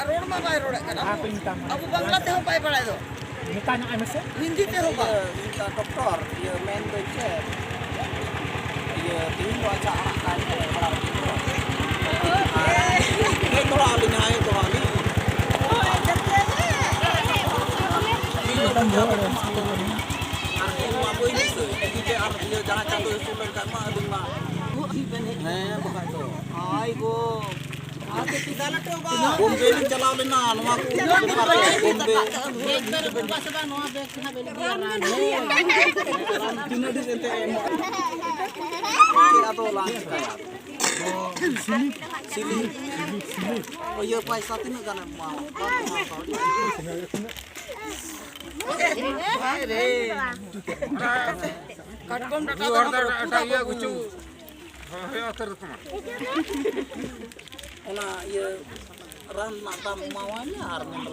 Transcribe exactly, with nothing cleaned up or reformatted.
ᱟᱨ ᱨᱚᱲ ᱢᱟ ᱵᱟᱭ ᱨᱚᱲᱮᱫ ᱠᱟᱱᱟ᱾ ᱟᱨ ᱠᱚᱧ ᱢᱮᱛᱟᱢ ᱠᱟᱱᱟ᱾ ᱟᱵᱚ ᱵᱟᱝᱞᱟ ᱛᱮᱦᱚᱸ ᱵᱟᱭ ᱵᱟᱲᱟᱭ ᱫᱚ᱾ ᱢᱮᱛᱟ ᱧᱚᱜ ᱟᱭ ᱢᱮᱥᱮ᱾ ᱦᱤᱱᱫᱤ ᱛᱮᱦᱚᱸ ᱵᱟᱝ᱾ ᱤᱭᱟᱹ, ᱰᱚᱠᱴᱚᱨ, ᱤᱭᱟᱹ, ᱢᱮᱱ ᱫᱚ ᱪᱮᱫ? ᱤᱭᱟᱹ, ᱛᱤᱦᱤᱧ ᱫᱚ ᱟᱪᱪᱷᱟ, ᱟᱲᱟᱜ ᱠᱟᱭ ᱢᱮ, ᱚᱲᱟᱜ ᱨᱮ᱾ ᱦᱮᱡ ᱛᱚᱨᱟ ᱟᱹᱞᱤᱧ, ᱦᱮᱡ ᱛᱚᱨᱟ ᱟᱹᱞᱤᱧ᱾ ᱢᱤᱫ ᱫᱚ ᱢᱮᱛᱟ ᱠᱚ ᱢᱟ ᱵᱟᱹᱧ ᱫᱤᱥᱟᱹᱭ᱾ ᱡᱩᱫᱤ ᱟᱨ ᱤᱭᱟᱹ, ᱡᱟᱦᱟᱸ ᱪᱟᱸᱫᱚᱭ ᱥᱩᱨ ᱞᱮᱱᱠᱷᱟᱱ ᱢᱟ ᱟᱹᱞᱤᱧ ᱢᱟ᱾ ᱦᱮᱸ, ᱵᱟᱠᱷᱟᱡ ᱫᱚ᱾ ᱟᱭ ᱜᱳ᱾ ᱵᱳᱢᱵᱮ ᱞᱤᱧ ᱪᱟᱞᱟᱣ ᱞᱮᱱᱟ, ᱱᱚᱣᱟ ᱠᱚ ᱵᱳᱢᱵᱮ᱾ ᱛᱤᱱᱟᱹᱜ ᱰᱷᱮᱨ ᱮᱱᱛᱮ ᱮᱢ? ᱪᱮᱫ ᱟᱫᱚ ᱞᱟᱝ ᱪᱤᱠᱟᱹᱭᱟ? ᱥᱤᱞᱤᱯ᱾ ᱤᱭᱟᱹ ᱯᱚᱭᱥᱟ ᱛᱤᱱᱟᱹᱜ ᱜᱟᱱᱮᱢ ᱮᱢᱟ? ᱠᱟᱴᱠᱚᱢ ᱰᱟᱴᱟ ᱫᱚ ᱮᱴᱟᱜ ᱤᱭᱟᱹ ᱜᱩᱪᱩ᱾ ᱚᱱᱟ ᱤᱭᱟᱹ ᱨᱟᱱ ᱨᱮᱱᱟᱜ ᱫᱟᱢ ᱮᱢᱟᱣᱟᱭ ᱢᱮ ᱟᱨ ᱢᱮᱱ ᱫᱚ